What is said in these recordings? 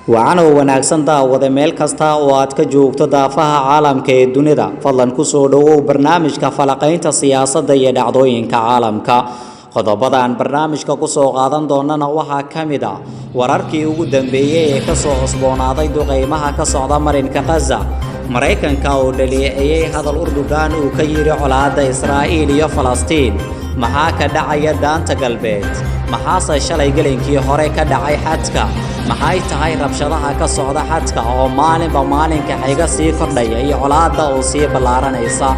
Wacan oo wanaagsan daawade, meel kasta oo aad ka joogto daafaha caalamka ee dunida, fadlan kusoo dhowow barnaamijka falaqaynta siyaasadda iyo dhacdooyinka caalamka. Qodobada aan barnaamijka kusoo qaadan doonana waxaa ka mid ah wararkii ugu dambeeyey ee kasoo cusboonaaday duqeymaha ka socda marinka Khaza, Maraykanka oo dhaleeceeyey hadal Urdugan uu ka yidhi colaadda Israa'iil iyo Falastiin, maxaa ka dhacaya Daanta Galbeed, maxaase shalay gelinkii hore ka dhacay xadka, maxay tahay rabshadaha ka socda xadka oo maalinba maalinka xiga sii kordhaya iyo colaadda oo sii ballaaranaysa.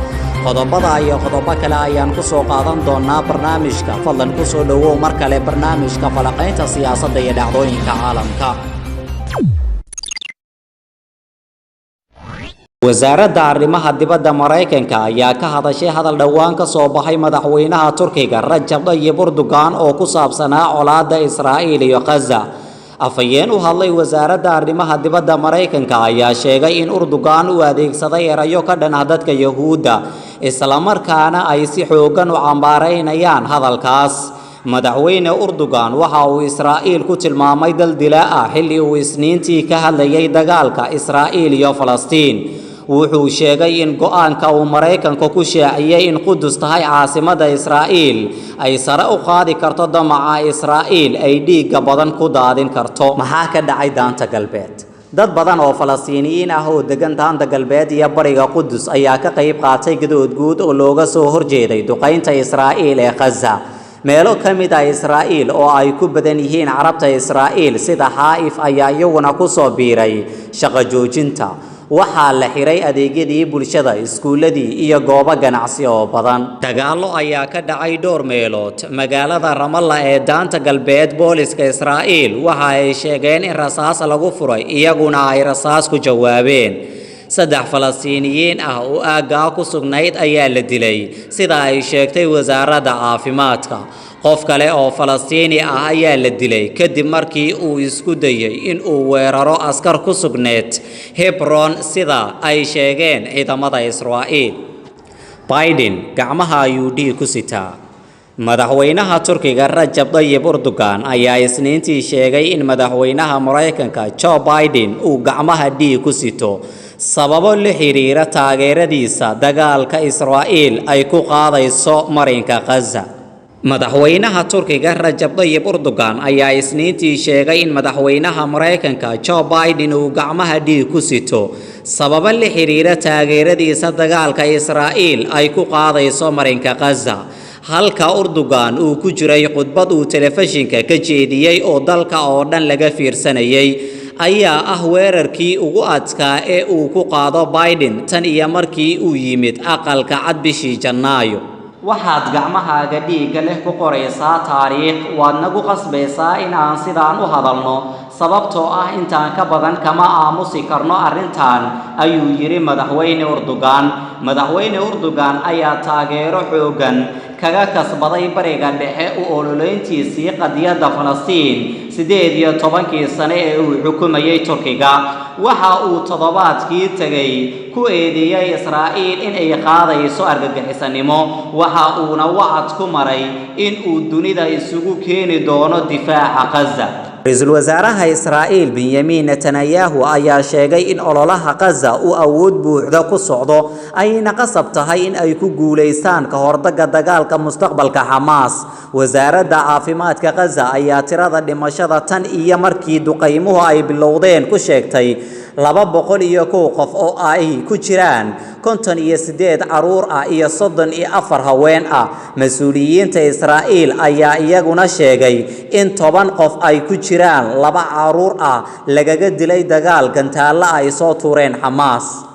Qodobada iyo qodobo kale ayaan ku soo qaadan doonaa barnaamijka. Fadlan kusoo dhowow mar kale barnaamijka falaqaynta siyaasadda iyo dhacdooyinka caalamka. Wasaaradda arrimaha dibadda Maraykanka ayaa ka hadashay hadal dhowaan ka soo baxay madaxweynaha Turkiga Rajab Tayyib Erdogan oo ku saabsanaa colaadda Israa'iil iyo Khaza. Afhayeen u hadlay wasaaradda arrimaha dibadda Maraykanka ayaa sheegay in Erdogan uu adeegsaday erayo ka dhan ah dadka Yahuudda, islamarkaana ay si xooggan u cambaaraynayaan hadalkaas. Madaxweyne Erdogan waxa uu Israa'iil ku tilmaamay dal dilaa ah xilli uu Isniintii ka hadlayay dagaalka Israa'iil iyo Falastiin. Wuxuu sheegay in go'aanka uu Maraykanka ku shaaciyey in Qudus tahay caasimadda Israa'iil ay sare u qaadi karto damaca Israa'iil ay dhiigga badan ku daadin karto. Maxaa ka dhacay Daanta Galbeed? Dad badan oo Falastiiniyiin ah oo degan Daanta Galbeed iyo bariga Qudus ayaa ka qayb qaatay gadood guud oo looga soo horjeeday duqaynta Israa'iil ee Khaza. Meelo ka mid ah Israa'iil oo ay ku badan yihiin Carabta Israa'iil sida Xaa'if ayaa iyaguna ku soo biiray shaqo joojinta. Waxaa la xiray adeegyadii bulshada, iskuuladii iyo goobo ganacsi oo badan. Dagaallo ayaa ka dhacay dhowr meelood magaalada Ramalla ee Daanta Galbeed. Booliska Israa'iil waxa ay sheegeen in rasaas lagu furay, iyaguna ay rasaas ku jawaabeen. Saddex Falastiiniyiin ah oo aaggaa ku sugnayd ayaa la dilay, sida ay sheegtay wasaaradda caafimaadka. Qof kale oo Falastiini ah ayaa la dilay kadib markii uu isku dayey in uu weeraro askar ku sugneed Hebron, sida ay sheegeen ciidamada Israa'iil. Biden gacmaha ayuu dhiig ku sitaa. Madaxweynaha Turkiga Rajab Tayyib Erdogan ayaa Isniintii sheegay in madaxweynaha Maraykanka Joe Biden uu gacmaha dhiig ku sito sababo la xiriira taageeradiisa dagaalka Israa'iil ay ku qaadayso marinka Khaza. Madaxweynaha Turkiga Rajab Tayyip Erdogan ayaa Isniintii sheegay in madaxweynaha Maraykanka Joe Biden uu gacmaha dhiig ku sito sababo la xiriira taageeradiisa dagaalka Israa'iil ay ku qaadayso marinka Khaza. Halka Erdogan uu ku jiray khudbad uu telefishinka ka jeediyey oo dalka oo dhan laga fiirsanayay ayaa ah weerarkii ugu adkaa ee uu ku qaado Biden tan iyo markii uu yimid Aqalka Cad bishii Janaayo. Waxaad gacmahaaga dhiigga leh ku qoraysaa taariikh, waad nagu qasbaysaa in aan sidaan u hadalno, sababtoo ah intaan ka badan kama aamusi karno arrintan, ayuu yidhi madaxweyne Erdogan. Madaxweyne Erdogan ayaa taageero xooggan kaga kasbaday Bariga Dhexe u ololeyntiisii qadiyadda Falastiin 18-kii sane ee uu xukumayay Turkiga. Waxa uu toddobaadkii tegay ku eedeeyey Israa'iil in ay qaadayso argagixisanimo, waxa uuna wacad ku maray in uu dunida isugu keeni doono difaaca Khaza. Ra-iisul wasaaraha Israa'iil Benyamin Netanyahu ayaa sheegay in ololaha Khaza uu awood buuxda ku socdo, ayna qasab tahay in ay ku guulaystaan ka hortagga dagaalka mustaqbalka Xamaas. Wasaaradda caafimaadka Khaza ayaa tirada dhimashada tan iyo markii duqaymuhu ay bilowdeen ku sheegtay 201 qof, oo ay ku jiraan 58 caruur ah iyo 34 haween ah. Mas-uuliyiinta Israa'iil ayaa iyaguna sheegay in 10 qof ay ku jiraan laba caruur ah lagaga dilay dagaal gantaallo ay soo tuureen Xamaas.